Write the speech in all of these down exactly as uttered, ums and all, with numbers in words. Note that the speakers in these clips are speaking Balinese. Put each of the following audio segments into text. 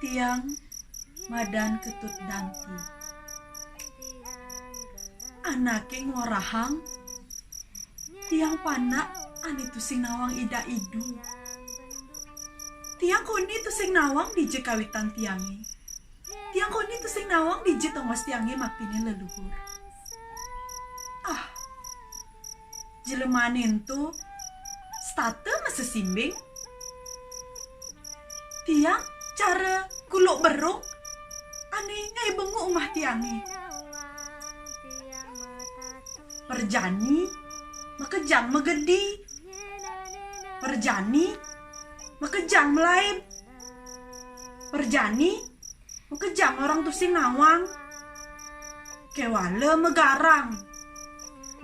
Tiang madan Ketut Danti. Anaké ngorahang, tiang panak ané tusing nawang Ida Idu. Tiang koné tusing nawang dija kawitan tiangé. Tiang koné tusing nawang dija tongos tiangé mapineh leluhur. Ah, jelemané ento setata masesimbing. Tiang cara kuluk berung ané ngaé benguk umah tiangé. Perjani makejang magedi. Perjani makejang malaib. Perjani makejang orang tusing nawang. Kéwala magarang,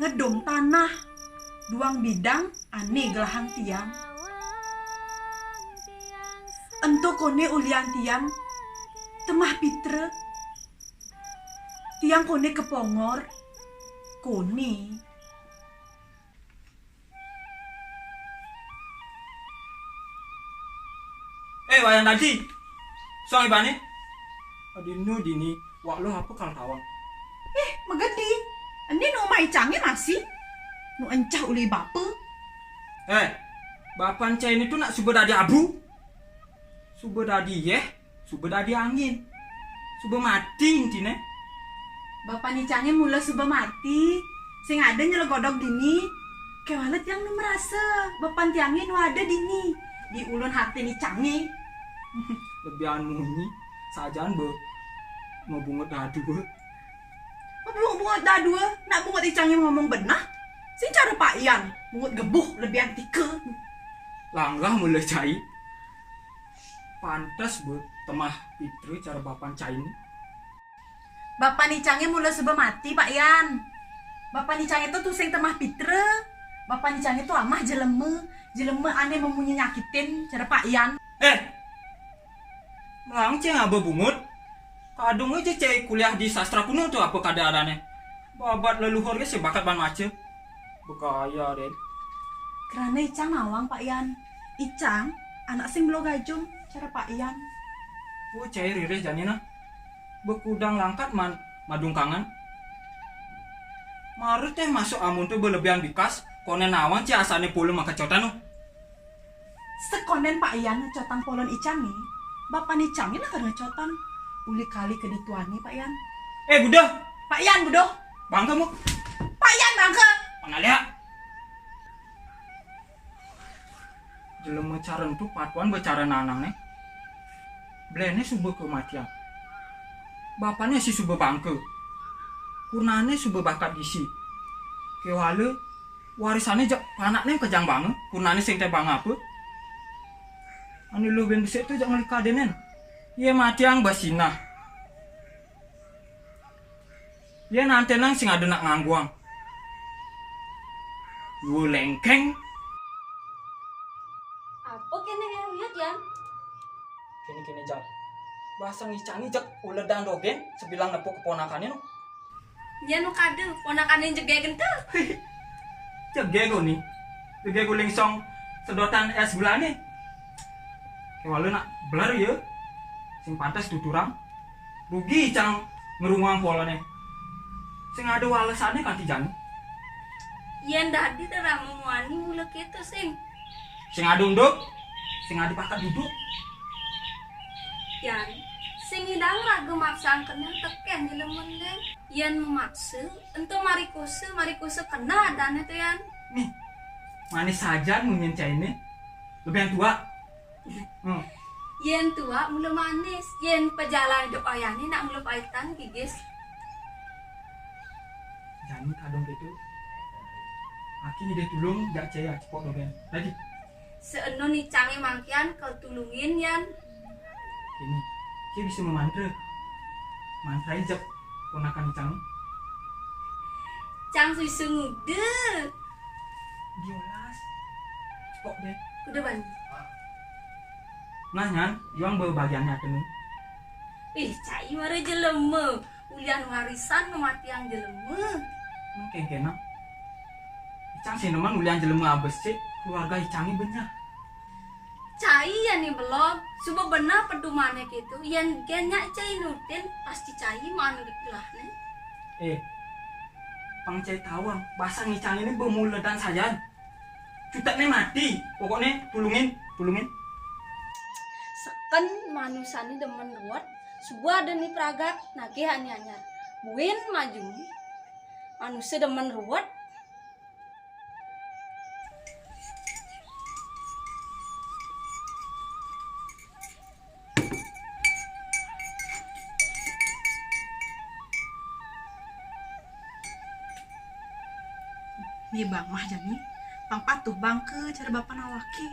ngedung tanah, duang bidang ané gelahang tiang. Ento koné ulian tiang temah pitra. Tiang koné kapongor, koné. Eh, Wayan Dadi. Suang ibané. Adinu dini, wak lo apa kal tawang? Eh, magedi. Ené nu umah icangé masih. Nu encah uli bapa. Eh, bapan cai ini tuh nak suba dadi abu. Suba dadi yéh, suba dadi angin. Suba mati intiné. Bapan icangé mula suba mati. Sing ada nyelegodog dini. Kéwala tiang nu marasa bapan tiangé nu ada dini. Di ulun hatin icangé. Lebihan munyi, sajaan ba mabungut dadua. Mabungut-bungut dadua, nak bungut icangé ngomong benah. Sing cara Pak Yan, bungut gebuh lebihan tika. Langgah mula cai. Pantes ba temah pitra cara bapan cai ni. Bapan icangé mula suba mati, Pak Yan. Bapan icangé to tusing temah pitra. Bapan icangé to amah jelema, jelema ané mamunyi nyakitin cara Pak Yan. Eh, melang cai ngaba bungut. Kadung aja cai kuliah di sastra kuno to apa kada adané. Babat leluhur gé sing bakat ban maca. Bekaya, Dén. Krana icang nawang, Pak Yan. Icang anak sing belogajung, cara Pak Yan. Oh, cai ririh jani nah. Bekudang langkat man madungkangan. Marut téh masuk amun tuh belebihan bikas, koné nawang cai asané pula makacotan tuh. Sekondén Pak Yan ngecotang polon icangé, bapan icangé lakar ngecotang. Uli kali kedituané, Pak Yan. Eh, buduh! Pak Yan, buduh! Bangka mu. Pak Yan, bangka! Pangalia. Jelema cara entu patuan ba cara nanangné. Bléné suba kamatian. Bapané sih suba bangka. Kurnané suba bakat gisi. Kéwala warisané jak panakné kejang banga, kurnané sing té banga apa. Anu luh bén besik tu jak ngelikadénén. Yé matiang basinah. Yé nanténang sing ada nak ngangguang. Yua lengkeng. Apa kéné yang lihat, Yan? Kini-kini jang. Bahasa ngicani jak uledan dogén sebilang nepuk keponakané no. Nya nu kada, ponakané jegé gentel. Jegé ko ni. Jegé guling song sedotan es gulané. Kéwala nak beler ya. Sing pantes tuturang. Rugi cang ngerunguang poloné. Sing ada walesané kanti jani. Yén dadi terang memuani mula kéto sing. Sing ada unduk, sing ada pakat duduk. Yan, sing idang raga maksaan kena tekén jelema dén. Yén memaksa, ento marikosa, marikosa kena adané to, Yan. Nih, manis sajan munyin cainé. Lebihan tua. Hmm. Yén tua mula manis, yén pajalan idup ayané nak mula paitan gigis. Jani kadung kéto. Aki ngidih tulung jak cai cepok dogén. Tadi. Seenun icangé mangkian katulungin, Yan. Ini, cai bisa memantra. Mantrain jak ponakan icang. Cang susu nguda. Diolas. Cepok deh. Kuda ban. Nah, Nyan, yuang babagiannya atuh nih. Ih, cai mara jelema. Ulian warisan ngamatiang jelema. Mungkin kena. Icang sih nemen ulian jelema abesik, keluarga icangnya banyak. Ai, ya ni belum, suba benar pedumané kéto, yén gén nyak cai nurutin, pasti cai manu dikelahné. Eh, pang cai tawang, basang icang ini bemula dan sayan. Cutekné mati, pokokné tulungin, tulungin. Seken manusané demen ruwet, suba ada ni pragat nagih anyar-anyar. Buin maju, manusa demen ruwet. Ni bang mah jani, pang patuh bangké cara bapan awaké.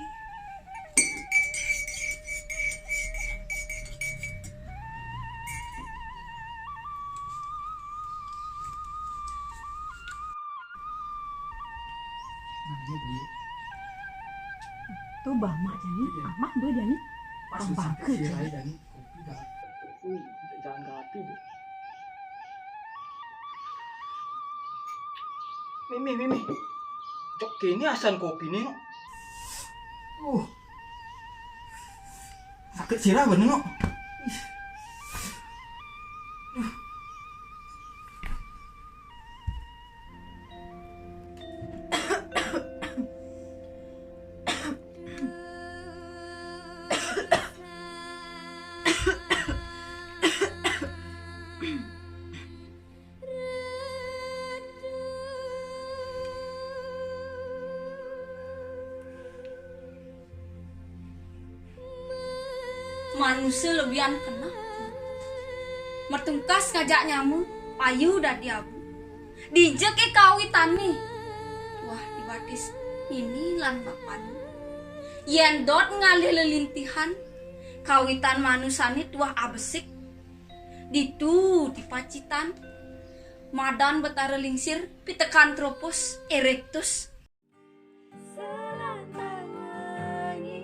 Nah, ini beli. Tuh bang mak jani, amah dua jani. Pas bangké jani. Kopi dah. Wih, jangan hati deh. Mimih, mimih. Cok, ini asan kopi nih, no. Uh. Sakit sirah bener, no. Manusa lebihan kena. Matungkas ngajak nyama, payu dadi abu. Dija ké kawitané? Tuah dibatis nini lan bapané. Yén dot ngalih lelintihan, kawitan manusané tuah abesik. Ditu di Pacitan, madan Betara Lingsir, Pithecanthropus erectus. Selantang wengi,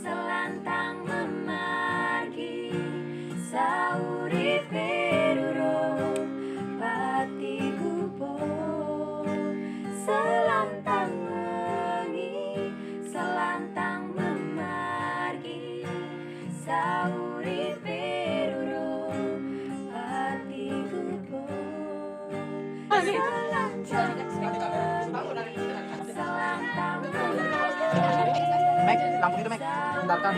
selantang mamargi, sauripé ruru pati gupuh. Selantang wengi, selantang mamargi, sauripé ruru pati gupuh. Mek, lampu itu, Mek. Hindarkan.